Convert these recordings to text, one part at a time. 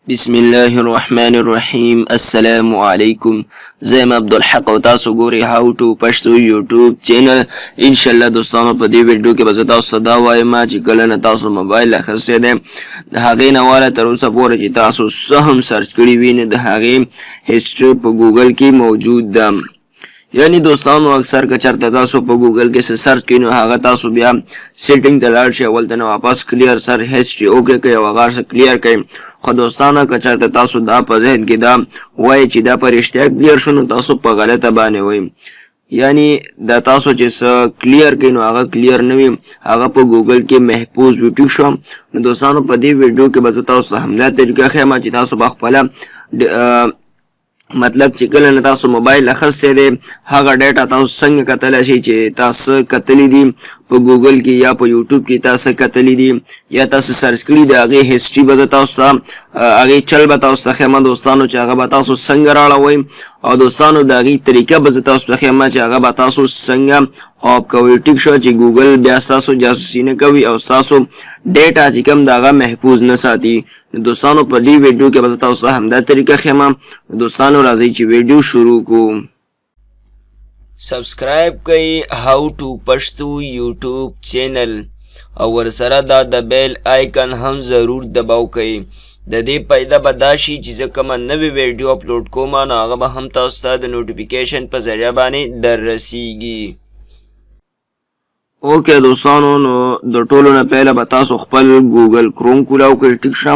بسم الله الرحمن الرحیم. السلام علیکم، زه یم عبدالحق او تاسو ګورئ How to Pashto YouTube channel. ان شاء الله دوستانو، په دې ویډیو کې به زه تاسو ته دا وایم چې کله نه تاسو موبایل اخیستی دی، د هغې نه واله تر اوسه پورې چې تاسو څه هم search کړي وي، نو د هغې history په ګوګل کې موجود ده. یعنی دوستانو، اکثر که چرته تاسو په ګوګل کې څه search کړئ، نو هغه تاسو بیا setting ته لاړ شئ، اول نه واپس clear search history وکړئ او هغه څه clear کړئ. خو دوستانو، که چرته تاسو دا په ذهن کې دا وایي چې دا په رښتیا clear شو، نو تاسو په غلطه باندې وایي. یعنی دا تاسو چې څه clear کړئ، نو هغه clear نه وي، هغه په ګوګل کې محفوظ وي. ټیک شو؟ نو دوستانو، په دې ویډیو کې به زه تاسو ته همدا طریقه ښیم چې تاسو به خپله، مطلب چې کله نه تاسو موبایل اخیستی دی، هغه data تاسو څنګه کتلی شئ چې تاسو کتلی دي په ګوګل کې یا په یوټیوب کې، تاسو کتلی دي یا تاسو search کړي، د هغې history به زه تاسو ته، هغې چل به تاسو ته ښیم دوستانو، چې هغه به تاسو څنګه راړوئ. او دوستانو، د هغې طریقه به زه تاسو ته ښیم چې هغه به تاسو څنګه off کوئ. ټیک شو؟ چې ګوګل بیا ستاسو جاسوسي نه کوي او ستاسو data چې کوم د هغه محفوظ نه ساتي. دوستانو، په دې ویډیو کې به زه تاسو ته همدا طریقه ښیم. دوستانو، راځئ چې ویډیو شروع کو. Subscribe کړئ How to Pashto YouTube channel او ورسره دا د bell icon هم ضرور دباو کړئ. د دې پیدا به دا شي چې زه کومه نوې ویډیو اپلوډ کوم، نو هغه به هم تاسو ته د notification په ذریعه باندې در رسیږي. Okay دوستانو، نو د ټولو نه پهله به تاسو خپل ګوګل کروم کولاو کړئ. ټیک شه؟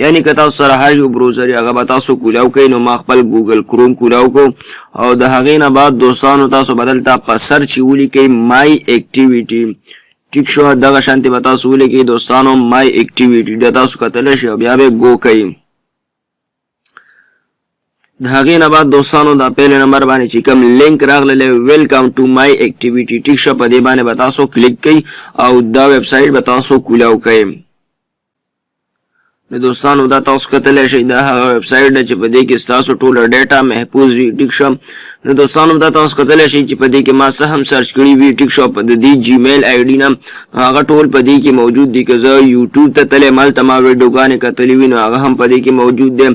یعنی که تاسو سره هر یو browser هغه به تاسو کولاو کړئ. نو ما خپل ګوګل کروم کولاو کو او د هغې نه بعد دوستانو، تاسو به دلته په search ولیکئ my activity. ټیک شو؟ دغه شانتې به تاسو ولیکئ دوستانو، my activity. دا تاسو کتلی شئ او بیا به go کوئ. د هغې نه بعد دوستانو، دا پهلې نمبر باندې چې کوم لینک راغلی، welcome to my activity، ټیک شو؟ په دې باندې به تاسو کلیک کړئ او دا ویب سایټ به تاسو کولاو کړئ. نو دوستانو، دا تاسو کتلی شئ، دا هغه ویب سایټ ده چې په دې کې ستاسو ټوله data محفوظ وي. ټیک شو؟ نو دوستانو، دا تاسو کتلی شئ چې په دې کې ما څه هم search کړي وي، ټیک شو، په د دې جیمیل ID نه، هغه ټول په دې کې موجود دي. که زه یوټیوب ته تللی، هلته ما ویډیوګانې کتلې وي، نو هغه هم په دې کې موجود دی.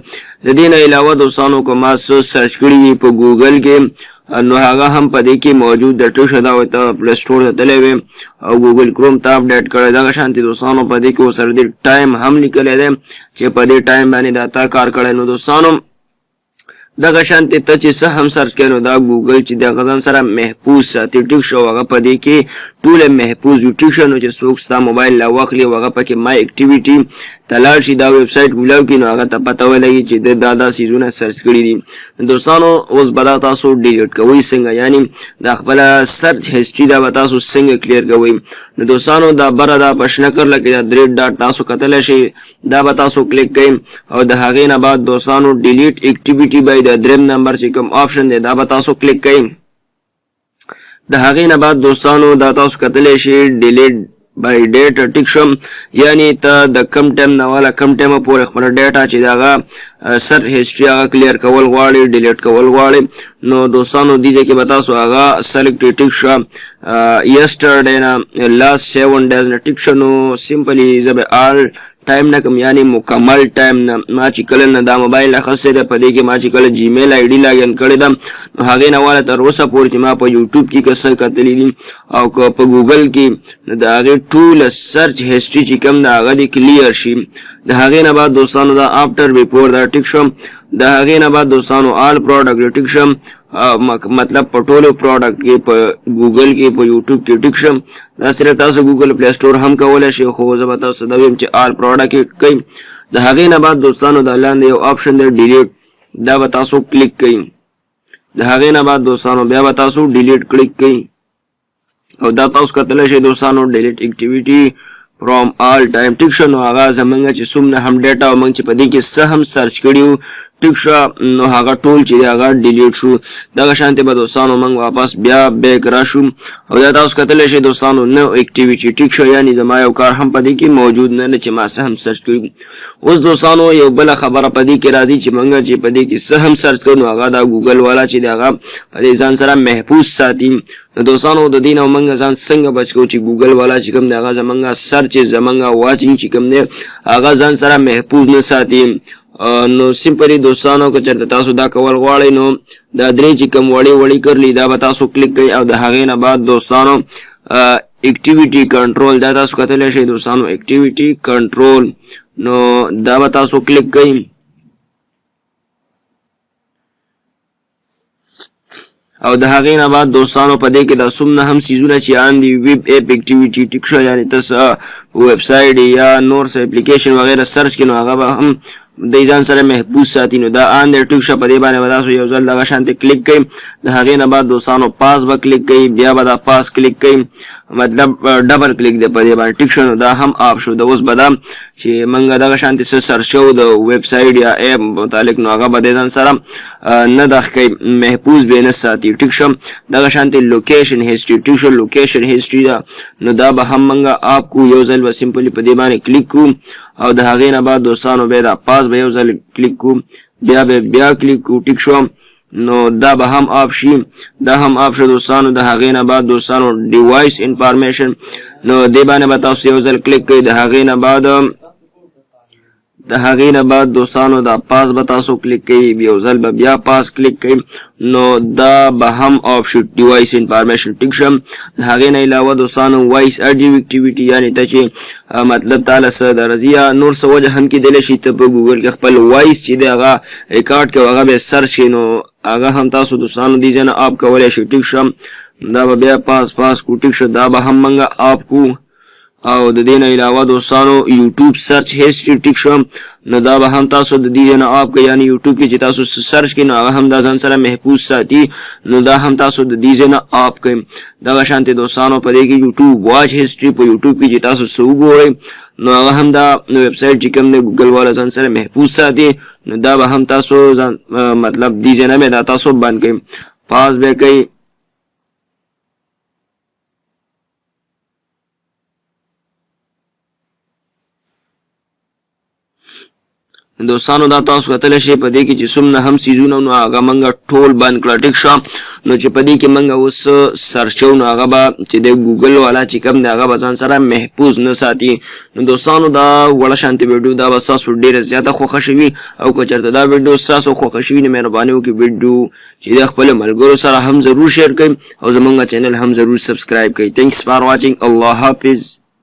د دې نه علاوه دوستانو، که ما څه search کړي وي په ګوګل کې، نو هغه هم په دې کې موجود دی. ټیک شو؟ دا ورته Play Store ته تللی وي او ګوګل کروم ته update کړی. دغه شانتې دوستانو، په دې کې ورسره دې time هم لیکلی دی چې په دې time باندې دا تا کار کړی. نو دوستانو، دغه شانتې ته چې څه هم search کوې، نو دا ګوګل چې د ځان سره محفوظ ساتي. ټیک شو؟ هغه په دې کې ټوله محفوظ وي. ټیک شو؟ نو چې څوک ستا موبایل لا واخلي او هغه پکې my activity ته لاړ شي، دا ویب سایټ کولاو کړي، نو هغه ته پته ولګي چې ده دا دا څیزونه search کړي دي. دوستانو، اوس به دا تاسو delete کوئ څنګه؟ یعنی دا خپله search history دا به تاسو څنګه clear کوئ؟ نو دوستانو، دا بره دا په شنه کرښه کې دا درې dot تاسو کتلی شئ، دا به تاسو کلیک کړئ او د هغې نه بعد دوستانو، delete activity by، د دریم نمبر چې کوم option دی، دا به تاسو کلیک کړئ. د هغې نه بعد دوستانو، دا تاسو کتلی شئ، delete by date. ټیک شو؟ یعنی ته د کم ټایم نه والا کم ټایمه پورې خپله data چې دغه search history هغه clear کول غواړي، delete کول غواړي، نو دوستانو، دې ځای کې به تاسو هغه select. ټیک شو؟ Yesterday نه last 7 days نه. ټیک شو؟ نو simply زه به all time نه کوم، یعنی مکمل ټایم نه. ما چې کله نه دا موبایل اخیستی دی، په دې کې ما چې کله جیمیل ID login کړې ده، نو هغې نه واله تر اوسه پورې چې ما په یوټیوب کې که څه کتلي دي او که په ګوګل کې، نو د هغې ټوله search history چې کوم ده، هغه دې clear شي. د هغې نه بعد دوستانو، دا after before دا. ټیک شو؟ د هغې نه بعد دوستانو، all product. ټیک شو؟ مطلب په ټولو product کې، په ګوګل کې، په یوټیوب کې. ټیک شو؟ دا صرف تاسو ګوګل Play Store هم کولی شئ، خو زه به تاسو دا وایم چې all product کې کوئ. د هغې نه بعد دوستانو، دا لاندې یو option دی delete، دا به تاسو کلیک کړئ. د هغې نه بعد دوستانو، بیا به تاسو delete click کړئ او دا تاسو کتلی شئ دوستانو، delete activity from all time. ټیک شو؟ نو هغه زمونږ چې څومره هم data او موږ چې په دې کې څه هم search کړي وو، ټیک شو، نو هغه ټول چې دی هغه delete شو. دغه شانتې به دوستانو موږ واپس بیا back راشو او دا تاسو کتلی شئ دوستانو، no activity. ټیک شو؟ یعنی زما یو کار هم په دې کې موجود نه دی چې ما څه هم search کړي. اوس دوستانو، یو بله خبره په دې کې راځي چې موږ چې په دې کې څه هم search کړو، نو هغه دا ګوګل والا چې دی هغه په دې ځان سره محفوظ ساتي. نو دوستانو، د دې نه موږ ځان څنګه بچ کړو چې ګوګل والا چې کوم دی هغه زمونږ search، زمونږ watching چې کوم دی، هغه ځان سره محفوظ نه ساتي؟ نو سمپلی دوستانو که چېرته تاسو دا کول غواړئ نو دا درې چې کوم وړې وړې کرلي دا به تاسو کلیک کړئ او د هغې نه بعد دوستانو اکټیویټي کنټرول دا تاسو کتلی شئ دوستانو، اکټیویټي کنټرول نو دا به تاسو کلیک کړئ. او د هغې نه بعد دوستانو په دې کې دا څومره هم څیزونه چې آن دي ویب اپ اکټیویټي، ټیک شو، یعنی تاسو ویب سایټ یا نور څه اپلیکیشن وغیرہ سرچ کړئ نو هغه به هم د ځان سره محفوظ ساتي. نو دا آن دی، ټیک شو، په دې باندې به تاسو یو ځل دغه شانتې کلیک کړئ. د هغې نه بعد دوستانو پاس به کلیک کړئ، بیا به دا پاس کلیک کړئ، مطلب ډبل کلیک دی په دې باندې، ټیک شو. نو دا هم آف شو. د اوس به دا چې موږ دغه شانتې څه سرچ کوو د ویب سایټ یا اپ متعلق نو هغه به د ځان سره نه دغه کوي، محفوظ به نه ساتي، ټیک شو. دغه شانتې لوکیشن هیسټري، ټیک شو، لوکیشن هیسټري ده، نو دا به هم موږ آف کو. یو ځل به سمپلی په دې باندې کلیک کو او د هغې نه بعد دوستانو بیا دا پاس به یو ځل کلیک کو، بیا به بیا کلیک کو، ټیک شو. نو دا به هم آف شي، دا هم آف شو دوستانو. د هغې نه بعد دوستانو ډیوایس انفارمیشن، نو دې باندې به تاسو یو ځل کلیک کړئ. د هغې نه بعد دوستانو دا پاس به تاسو کلیک کړئ، یو ځل به بیا پاس کلیک کړئ، نو دا به هم آف شي ډیوایس انفارمیشن، ټیک شو. د هغې نه علاوه دوستانو وایس اډیو اکټیویټي، یعنی ته چې مطلب تاله څه درځي یا نور څه وجه هم کېدلی شي ته په ګوګل کې خپل وایس چې دی هغه ریکارډ کوي هغه به سرچ شي، نو هغه هم تاسو دوستانو دې ځای نه آف کولی شئ، ټیک شو. دا به بیا پاس پاس کو، ټیک شو، دا به هم موږ آف کو. او د دې نه علاوه دوستانو یوټیوب سرچ هیسټري، ټیک شو، نو دا به هم تاسو د دې نه آف کړئ، یعنی یوټیوب کې چې تاسو سرچ کړئ نو هغه هم دا ځان سره محفوظ ساتي، نو دا هم تاسو د دې نه آف کړئ. دغه شانتې دوستانو په دې کې یوټیوب واچ هیسټري، په یوټیوب کې چې تاسو څه وګورئ نو هغه هم دا ویب سایټ چې کوم دی ګوګل والا ځان سره محفوظ ساتي، نو دا به هم تاسو ځان مطلب دې ځای نه به دا تاسو بند کړئ، پاس به کوئ. دوستانو دا تاسو کتلی شئ په دې کې چې څومره هم څیزونه نو هغه موږ ټول بند کړه، ټیک شو. نو چې په دې کې موږ اوس سرچ کوو نو هغه به چې د ګوګل والا چې کوم دی هغه به ځان سره محفوظ نه ساتي. نو دوستانو دا وړه شانتې ویډیو دا به ستاسو ډېره زیاته خوښه شوي، او که چېرته دا ویډیو ستاسو خوښه شوي نو مهرباني وکړئ ویډیو چې د خپلو ملګرو سره هم ضرور شیر کړئ او زمونږ چینل هم ضرور سبسکرایب کړئ. Thanks for watching، الله حافظ.